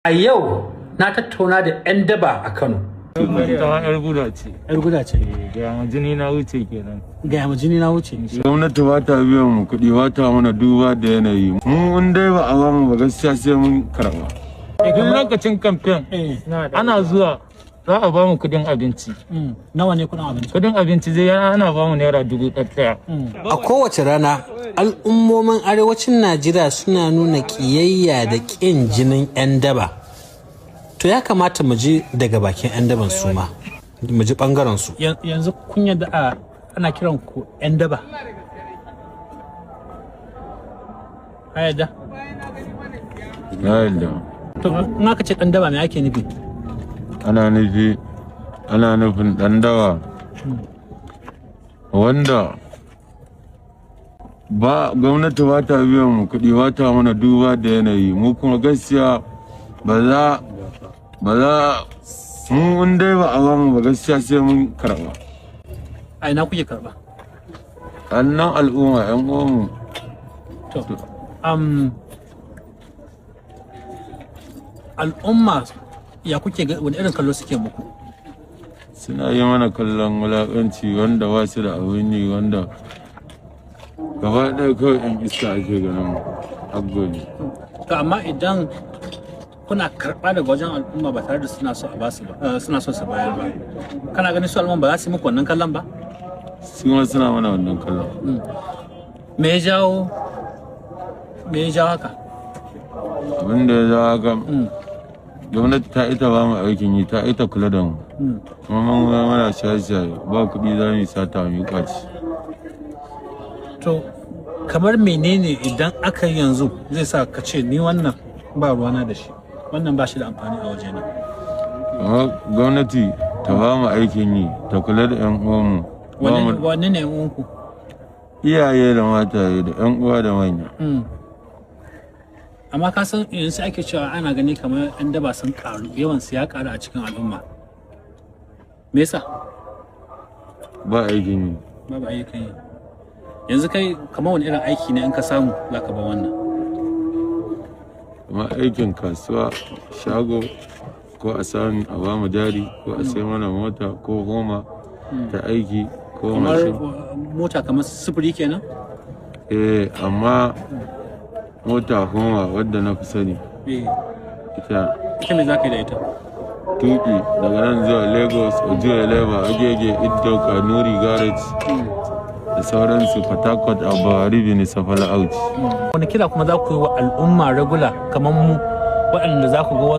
A yau na tattauna da 'yan daba a Kano. Ita ma 'yar guda ce. 'Yar guda ce. Gaya ma jini na wuce kenan. Gaya ma jini na wuce. Gwamnati ba ta biyan mu kuɗi, ba ta mana duba da yanayi. Mu in dai ba a ba mu ba, gaskiya sai mun karɓa. Duk lokacin kamfen ana zuwa za a ba mu kudin abinci. Nawa ne kudin abinci? Kudin abinci zai ana ba mu ₦1,000. A kowace rana, al'ummomin arewacin Najeriya suna nuna ƙiyayya da ƙin jinin 'yan daba. To, ya kamata mu ji daga bakin 'yan daban su ma, mu ji ɓangaren su. Yanzu kun yadda ana kiran ku 'yan daba? Ka yadda? Na yadda. To, in aka ce ɗan daba, me ake nufi? Ana nufin ɗan dawa wanda ba gwamnati ba ta biyan mu kuɗi, ba ta mana duba da yanayi. Mu kuma gaskiya ba za mu in dai ba a ba mu ba, gaskiya sai mun karɓa. A ina kuke karɓa? Annan al'umma, 'yan uwanmu. To, al'umma ya kuke wani irin kallo suke muku? Suna yi mana kallon wulaƙanci, wanda ba su da abin yi, wanda gaba ɗaya kawai 'yan iska ake ganin mu har gobe. To, amma idan kuna karɓa daga wajen al'umma ba tare da suna so a basu ba, suna so su bayar ba, kana ganin su al'umma ba za su yi muku wannan kallon ba? Su ma suna mana wannan kallon. Me ya jawo haka? Abin da ya jawo haka, gwamnati ta ita ba mu aikin yi, ta ita kula da mu, kuma mun ga mana shaye-shaye, ba kuɗi, za mu yi sata, mu yi ƙwace. To, kamar menene idan aka yi yanzu zai sa ka ce, "Ni wannan ba ruwana da shi, wannan ba shi da amfani a wajena"? Amma gwamnati ta ba mu aikin yi, ta kula da 'yan uwanmu, ba mu Wanne ne 'yan uwanku? Iyaye da mataye da 'yan uwa da manya. Amma ka san yanzu ake cewa ana gani kamar 'yan daba sun karu, yawan su ya karu a cikin al'umma. Me yasa? Ba aikin yi. Babu ayyukan yi. Yanzu kai kamar wani irin aiki ne in ka samu za ka ba wannan? Kamar aikin kasuwa, shago, ko a sami a ba mu jari, ko a sai mana mota ko homa ta aiki ko Kamar mashin. Mota kamar sufuri kenan? Eh, amma mota homa wadda na fi sani. Ita. Ita me za ka yi da ita? Tuki daga nan zuwa Lagos, Ojuelegba, Agege, Iddo, Kanuri Garage da sauransu, Port Harcourt, Abari, Benin, Safala Auci. Wani kira kuma za ku yi wa al'umma regular kamar mu waɗanda za ku ga